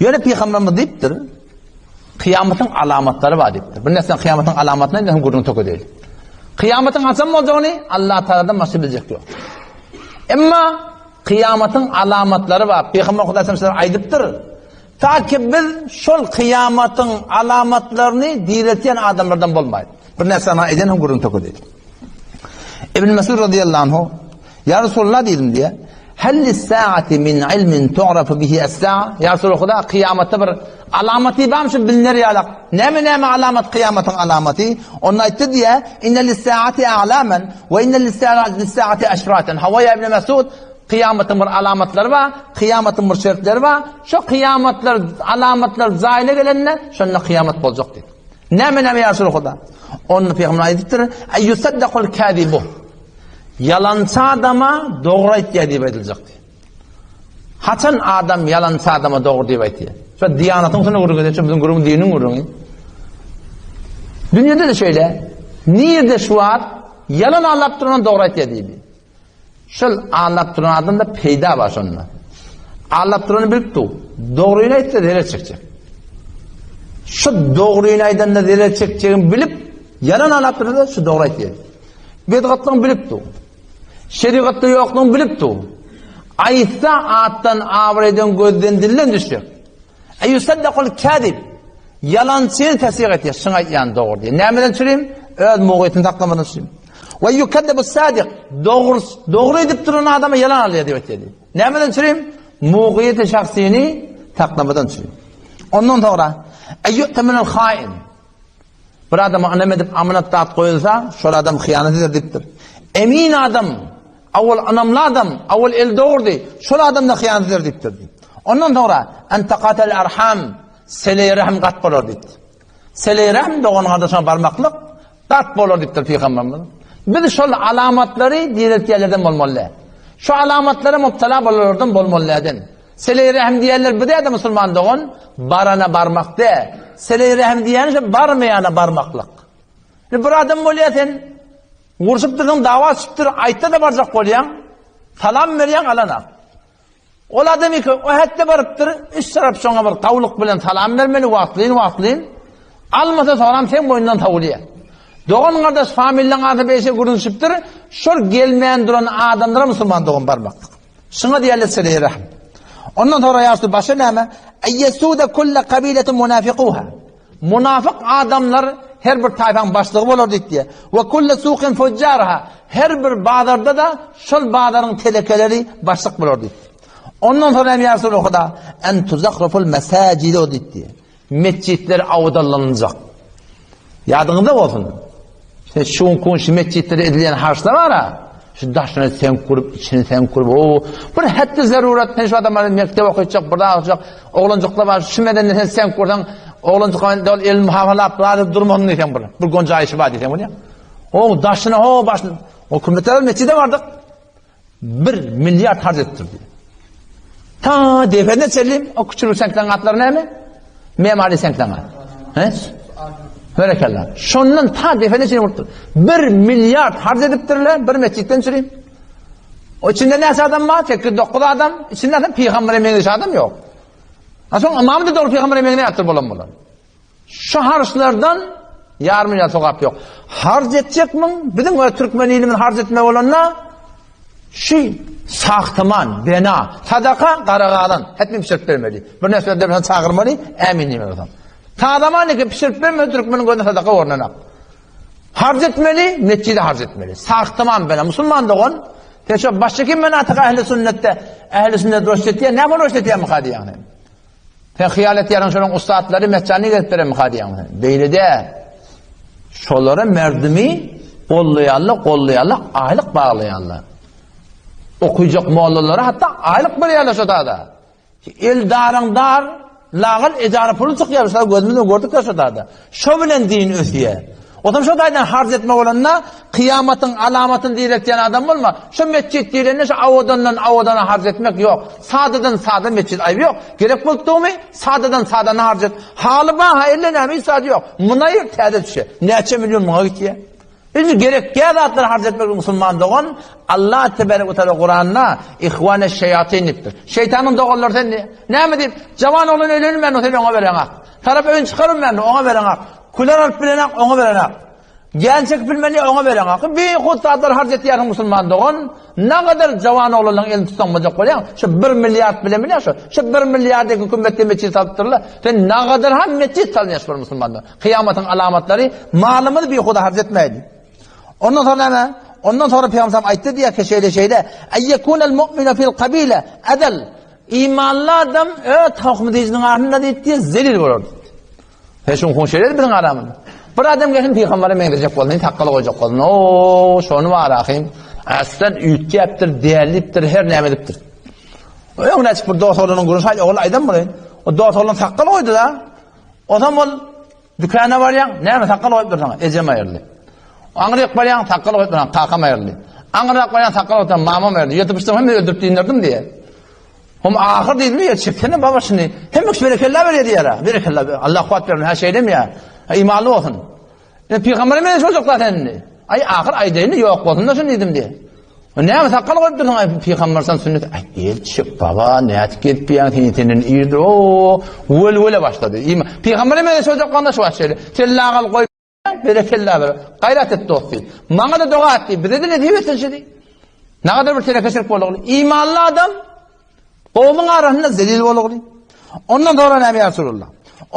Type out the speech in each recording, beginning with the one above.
Ýöne Pygamberimiz diýipdir, kyýamatyň alamatlary bar diýipdir. Bir närseden kyýamatyň alamatyny aýdýan gürrüň töke däl. Kyýamatyň haçan boljagyny Allah Tagaladan başga biljek ýok. Emma kyýamatyň alamatlary bar. Pygamber Hudaý sallallahu aýdypdyr. Ta ki biz şol kyýamatyň alamatlaryny diriltýän adamlardan bolmaýyn. Bir närseni aýdýan hem gürrüň töke däl. Ibn Mesud radiyallahu anhu Ya Resulullah diýdim diýe. Hal lis-saati min ilmin tu'rafu bihi as-sa'a? Ya Resulullah Huda kyýamatda bir alamaty barmy şu biliner ýalak? Näme näme alamat kyýamatyň alamaty? Onda aýtdy diýe, inne lis-saati a'laman we inne lis-saati aşratan. Hawa ya Ibn Mesud kyýamatyň bir alamatlary bar, kyýamatyň bir şertleri bar. Şu kyýamatlar alamatlar zaýyna gelende şonda kyýamat boljak diýdi. Näme näme ýa Resulullah Huda? Onda pygamber aýdypdyr, Aýusaddakul kazibu. Ýalançy adama dogry aýtýar diýip aýdyljak diýip. Haçan adam ýalançy adama dogry diýip aýtýar? Şu diýanatyň üstünde gürrüň edýär, biziň gürrüň diniň gürrüňi. Dünýede-de şeýle. Nirde şu wagt ýalan aldap duran dogry aýtýar diýdi. Şol aldap duran adamda peýda bar şonda. Aldap durany bilip dur. Dogryny aýtsa zerer çekjek. Şu dogryny aýdanda zerer çekjegini bilip, ýalan aldap duranda şu dogry aýtýar. Bedgatlygyny bilip dur. Şerigatda ýoklugyny bilip dur. Aýtsa atdan, abraýdan, gözden, dilden düşjek. Eýusaddakul käzib. Ýalançyny tassyk etýär, şuň aýtýany dogry diýýär. Nämeden çürim? Öz mugytyny saklamadan çürim. We ýukeddebu sadyk. Dogry, dogry edip duran adama ýalan alýar diýip aýtýar. Nämeden çürim? Mugyty şahsyny saklamadan çürim. Ondan soňra eýu'temenul hain. Bir adama ynam edip amanat zat goýulsa, şol adam hyýanat eder diýipdir. Emin adam, awal ynamly adam, awal el dogurdy, şol adam da hyýanat eder diýipdir. Ondan soňra en taqatal arham, sele rahm gat bolar diýipdir. Sele rahm dogan gardaşyňa barmaklyk gat bolar diýipdir pygamberimiz. Biz şol alamatlary diriltýänlerden bolmaly. Şu alamatlara mubtala bolanlardan bolmaly däl. Seleý rähm diýenler bu däde musulman dogan, barana barmak dä. Seleý rähm diýýäni şo barmaýana barmaklyk. Indi bir adam bolýar sen urşup dursuň dawa çykypdyr, aýtsa-da barjak bolýaň, salam berýäň alanak. Ol adam iki o hetde barypdyr, üç tarap şoňa bir gawlyk bilen salam bermeli wagtlaýyn wagtlaýyn. Almasa salam seň boýundan sowulýar. Dogan gardaş familiýaň arasynda beýşe gürrüňşipdir, şol gelmän duran adamlara musulman dogan barmaklyk. Şuňa diýerler sile-i rahm. Ondan soňra ýa başa näme? Eýesude kulle kabiletin munafiquha. Munafyk adamlar her bir taýfaň başlygy bolar diýdi. We kulle suqin fujjarha. Her bir bazarda da şol bazaryň telekeleri başlyk bolar diýdi. Ondan soňra hem ýa Resulullah en tuzahraful mesajid diýdi. Metjitler awadallanjak. Ýadyňyzda bolsun. İşte şu gün şu metjitlerde edilýän harçlar bar ha. Şu daşyny seňk gurup, içini seňk gurup, o bir hetdi zarurat sen şu adamlar mekdep okuyacak, burada okuyacak, oglanjyklar bar, şu medende sen seňk gursaň, oglanjyklar dol elini hawalap, razy durmagyny diýseň bir, bir gonca işi bar diýseň bolýar. O daşyna, o başyna, o kümmetler metjide bardyk. Bir milliard harç etdirdi. Ta defene çenli o küçülük seňkleň atlary näme? Memali seňkleň at. He? Berekella. Şondan ta defene çenli urupdyr. Bir milliard harç edipdirler bir metjitden çüri. O içinde näçe adam bar? 8-9 adam. İçinde adam peygamber'e meňzeş adam yok. Ha soň imam da doğru peygamber'e meňzeş atdyr bolan bolan. Şu harçlardan ýarym milliard sogap ýok. Harç etjekmiň? Biziň we türkmen ilimiz harç etme bolanda şu sahtyman, bena, sadaka gara galan hetmi pişirip bermeli. Bir näsler dersen çagyrmaly, ämin diýmeli. Tazaman eke pişirip bermeli türkmeniň gözüne sadaka ornanak. Harç etmeli, metjide harç etmeli. Sahtyman bena, musulman dogan, sen şu başga kim men atyk ähli sünnetde, ähli sünnet roşt etýär, näme roşt etýär mı diýýän? Sen hyýal etýäriň şolaryň ussatlary metjany gezip beremika diýýäň sen. Beýle däl. Şolara merdimi gollaýarlar, gollaýarlar, aýlyk baglaýarlar. Okuyjak mollalara hatda aýlyk berýärler şo dada. El daryň dar, lagyl ejara puly çykýar, şolar gözümizden gördük şo dada. Şo bilen din ösýär. Otam şo taýdan harç etme bolanda, kyýamatyň alamatyny diýletýän adam bolma. Şo metjit diýlende şo awadandan awadana harç etmek ýok. Sadadan sada metjit aýby ýok. Gerek bolupdygymy sadadan sadany harç et. Haly bar, ha elle näme hiç zady ýok. Muny aýyr täze düşe. Näçe million muňa gitýär. Indi gerekýän zatlary harç etmek musulman dogan, Allah tebarek we taala Kuranda ihwane şeýatin diýipdir. Şeýtanyň doganlary sen diýip. Näme diýip? Jawan oglan öýlenmän sen oňa bereňak. Tarap öýün çykarylman oňa bereňak. Küler alyp bilenak oňa bereňak. Gän çekip bilmeli oňa bereňak. Bihut zatlary harç etýärsiň musulman dogan. Nagadar jawan oglanlaryň elini tutsaň boljak bolýaň. Şu 1 milliard bilen bilýän şu. Şu 1 milliard hökümetde metjit salypdyrlar. Sen nagadar hem metjit salynýar şu bir musulmanlar. Kyýamatyň alamatlary malymyzy bihuda harç etmäýli. Ondan soňra näme? Ondan soňra Pygamber aýtdy diýýär ki şeýle şeýle, Eýekunel mu'minu fil kabile adal. Imanly adam öz tohum diýjiniň arasynda diýdi, zelil bolar diýdi. He şuň hun şeýle biziň aramyzda. Bir adam gelsin pygambere meňzejek bolsun, sakgal goýjak bolsun. Oo, şony bar ahym. Aslan üýtgäpdir, dälipdir, her näme edipdir. Öňüne açyp bir dost oglanyň gürrüňi şaý ogul aýdan bolaýyn. O dost oglan sakgal goýdy-da. Onsoň ol dükana barýaň, näme sakgal goýup dursaň, ejem aýyrdy. Aňryk barýaň, sakgal goýup dursaň, kakam aýyrdy. Aňryk barýaň, sakgal goýup dursaň, mamam aýyrdy. Ýetip içsem hemme öldürip diýindirdim diýýär. Hom ahyr diýdim, ýa çeksene baba şuny. Hemme kişi berekella berýär diýýär. Berekella, Allah kuwwat bersin, ha şeýlemi ýa? Imanly bolsun. E, pygamber meni şoljak zaten indi. Aý ahyr aýdaýyn ýok bolsun da şuny diýdim diýýär. Näme sakgal goýup dursuň aý pygamber sen sünnet aý el çyk baba nätip gezip ýaň sen senden irdir o wel-wele başlady. Ima pygamber meni şoljak bolanda şu wagt şeýle. Sellagal goý berekella ber. Gaýrat et dost diý. Maňa da doga et diý. Bize de nesip etsin şu diý. Nagadar bir telekeçilik boldy. Imanly adam Gowumyň arasynda zelil bolugly. Ondan sonra näme ýa Resulullah?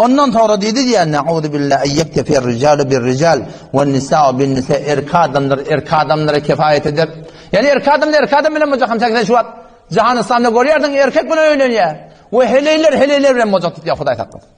Ondan sonra diýdi diýen na'uzu billah eýektefer rijalu bir rijal we nisa'u bin nisa erkek adamlar erkek adamlara kefaýet eder. Ýani erkek adamlar erkek adam bilen boljak hem şu wagt jahan islamda görýärsiň erkek bilen öýlenýär we heleýler heleýler bilen boljak diýýär Hudaý saklasyn.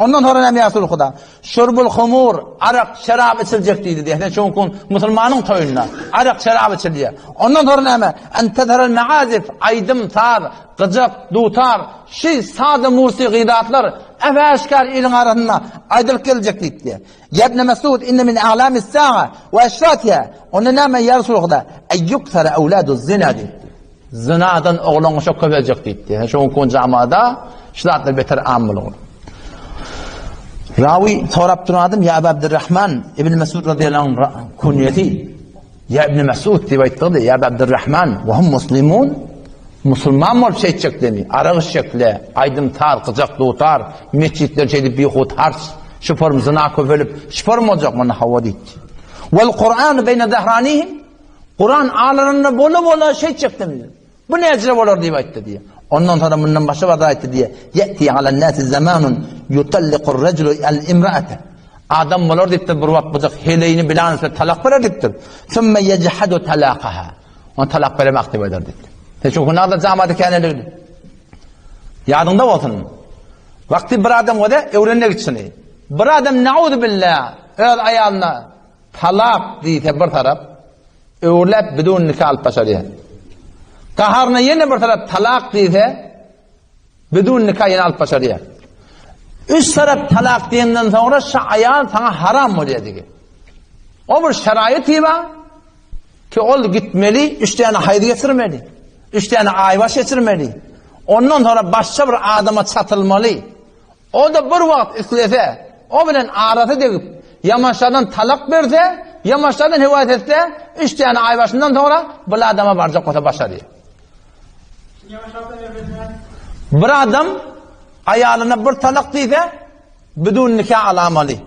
Ondan sonra näme ýa Resul Huda? Şurbul humur, arak, şerap içiljek diýdi diýýär. Sen şu gün musulmanyň toýunda arak, şerap içilýär. Ondan sonra näme? En tezherel maazif, aýdym, saz, gyjak, dutar, şi saz musiky zatlar äşgär iliň arasynda aýdylyp geljek diýdi. Ya ibn Mesud inne min a'lamis sa'a we eşratiha. Onda näme ýa Resul Huda? Eýyuksara awladu zina diýdi. Zynadan oglan goşa köpeljek diýipdi. Ýa şoň kun jamada şu zatlar beter am bolur. Rawi sorap duran adam ya Abu Abdurrahman ibn Mesud radıyallahu anh kunyeti ya ibn Mesud diýip aýtdy ya Abu Abdurrahman we hum muslimun musulman bolup şeýtjeklermi? Arak içjekle, aýdym saz, gyjak dutar, metjitler şeýdip bihut harç, şu form zyna köpelip, şu form boljak munda hawa diýipdi. Wal Kur'an beýne zahranihim Kuran aralarynda bola-bola şeýtjekdim. Bu näjire bolar diýip aýtdy diýýär. Ondan soňra mundan başga bir zat aýtdy diýýär. Ýeti alan nasi zamanun yutalliqur rajulu al imraata. Adam bolar diýipdir bir wagt bujak heleýini bilan üstüne talak berer diýipdir. Summa yejhadu talaqaha. Ony talak beremek diýip aýdar diýipdir. Sen şu hunarda jamady käneligini. Ýadyňda bolsun. Wagty bir adam bolsa öwrenmek üçin. Bir adam nauzu billah öz aýalyna Talak diýse bir tarap, öwrüläp bidun nika alyp başarýar. Gaharyna ýene bir tarap talak diýse, bidun nika ýene alyp başarýar. Üç tarap talak diýenden soňra şu aýal saňa haram bolýar diýgi. O bir şeraýat bar ki ol gitmeli, üç däne haýz geçirmeli, üç däne aýbaş geçirmeli. Ondan soňra başga bir adama çatylmaly. O-da bir wagt islese, o bilen arasy degip, ýamaşjadan talak berse, ýamaşjadan höwes etse, üç däne aýbaşyndan soňra bul adama barjak bolsa başarýar. Bir adam aýalyna bir talak diýse, bidun nika alamaly.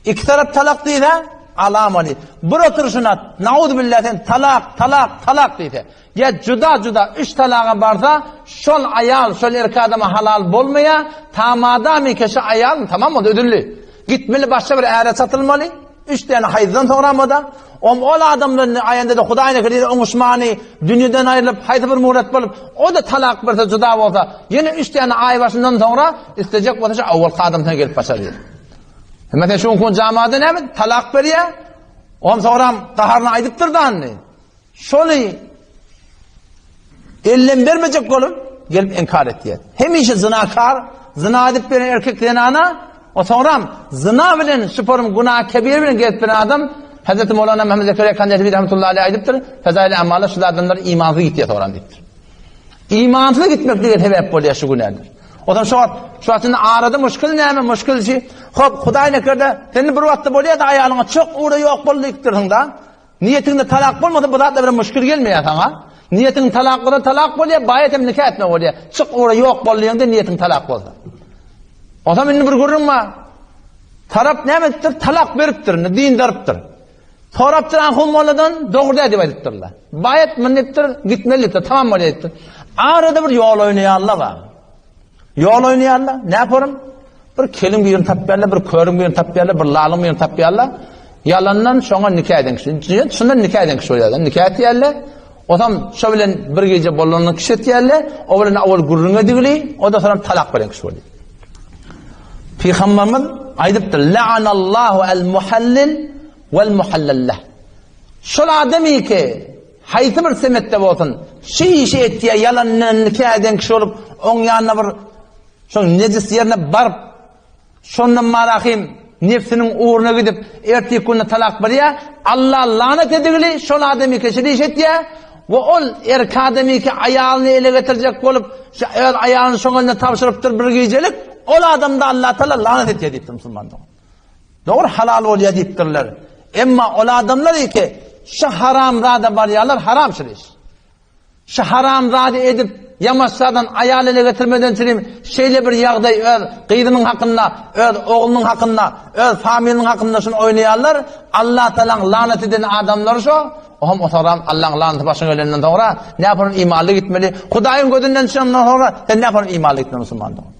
Iki tarap talak diýse, alamaly. Bir oturyşyna, nauzubilla sen talak, talak, talak diýse, Ýa juda-juda üç talaga barsa, şol aýal şol erkek adama halal bolmaýar, ta madamyka şu aýal, tamam boldy, üzüldi. Gitmeli başga bir äre çatylmaly, üç däne haýzdan soňram o-da. Om ol adam bilen aýanda-da Hudaý nekirdi oňuşmany, dünýeden aýrylyp, haýsy bir muret bolup, o-da talak berse juda bolsa, ýene üç däne aýbaşyndan soňra islejek bolsa şu owalky adamsyna gelip başarýar. Meselem, şu gün jamada näme talak berýär, om soňram gaharyny aýdypdyr da indi. Şony elden bermejek bolup, gelip inkar etýär. Hemişe zynakar, zyna edip beren erkek zenana, o soňram zyna bilen şu form günah kebir bilen gelip beren adam, Hazreti Mevlana Muhammed Zekeriya Kandelevi rahmetullahi aleyh aýdypdyr, Fezail amala şu adamlar imansyz gitýär soňram diýipdir. Imansyz gitmeklige sebäp bolýar şu günäler. Ondan şu wagt, şu wagt indi arada muşkil näme, muşkil şi, hop, Hudaý nekerde, sen bir wagtda bolýar-da aýalyňa çok ugra ýok bol diýipdirsiň da. Niýetiňde talak bolmasa bu zatlar bilen muşkil gelmeýär saňa. Niýetiň talak bolsa talak bolýar, baýat hem nika etme bolýar. Çyk ugra ýok bol diýeňde niýetiň talak bolsa. Ondan indi bir gürrüň bar. Tarap näme edipdir? Talak beripdir, indi dindarypdyr. Sorapdyr ahun molladan, dogry däl diýip aýdypdyrlar. Baýat muny diýipdir, gitmeli diýipdir, tamam bolýar diýipdir. Arada bir ýol oýnaýarlar bar. Ýol oýnaýarlar, näporym? Bir keliň birini tapýarlar, bir körüň birini tapýarlar, bir lalyň birini tapýarlar. Ýalandan şoňa nika eden kişi. Şundan nika eden kişi bolýar. Nika etýärler. Otam şo bilen bir gije bolanyny kişi etýärler. O bilen awal gürrüň edigili, o da soňra talak beren kişi bolýar. Pygamberimiz aýdypdyr: "La'anallahu al-muhallil wal-muhallal Şol adamy ki, haýsy bir semetde bolsun, şu işi etýär, ýalandan nika eden kişi bolup, oň ýanyna bir şoň nejis ýerine baryp, şondan marahym nefsiniň ugruna gidip, ertir günde talak berýär, Allah lanat edigili şol adamy ki, şeýle iş etýär we ol erkek adamy ki, aýalyny ele getirjek bolup, şu öz aýalyny şoň eline tabşyrypdyr bir gijelik, ol adamda Allah Taala lanat etýär diýipdir musulman dogan. Dogry halal bolýar diýipdirler. Emma ol adamlar ki, şu haram zada barýarlar, haram şul iş. Şu haram zady edip, ýamaşjadan aýal ele getirmeden çürim şeýle bir ýagdaý öz gyzynyň hakynda, öz oglunyň hakynda, öz familiniň hakynda şuny oýnaýarlar. Allah Taalaň lanat eden adamlary şo, o hem otaram Allaň lanaty başyňa gelenden soňra näpürün imanly gitmeli. Hudaýyň gözünden düşenden soňra sen näpürün imanly gitmeli musulman dogan.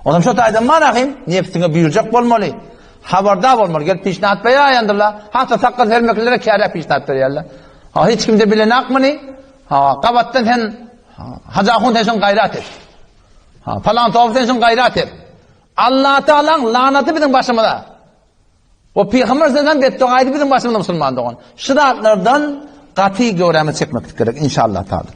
Onam şo taýdan marahym nebsiňe buýurjak bolmaly. Habardar bolmaly. Gelip pişnat berýärler. Hatda sakgal sermeklere käre pişnat berýärler. Ha hiç kimde bilenak muny. Ha gabatdan sen Hacı Ahun sen şun gaýrat et. Ha falan towf sen şun gaýrat et. Allah Taala'ň lanaty biziň başymyza. O Pygamber senden betdoga aýdy biziň başymyza musulman dogan. Şu zatlardan gaty göwrämizi çekmeklik gerek inşallah taala.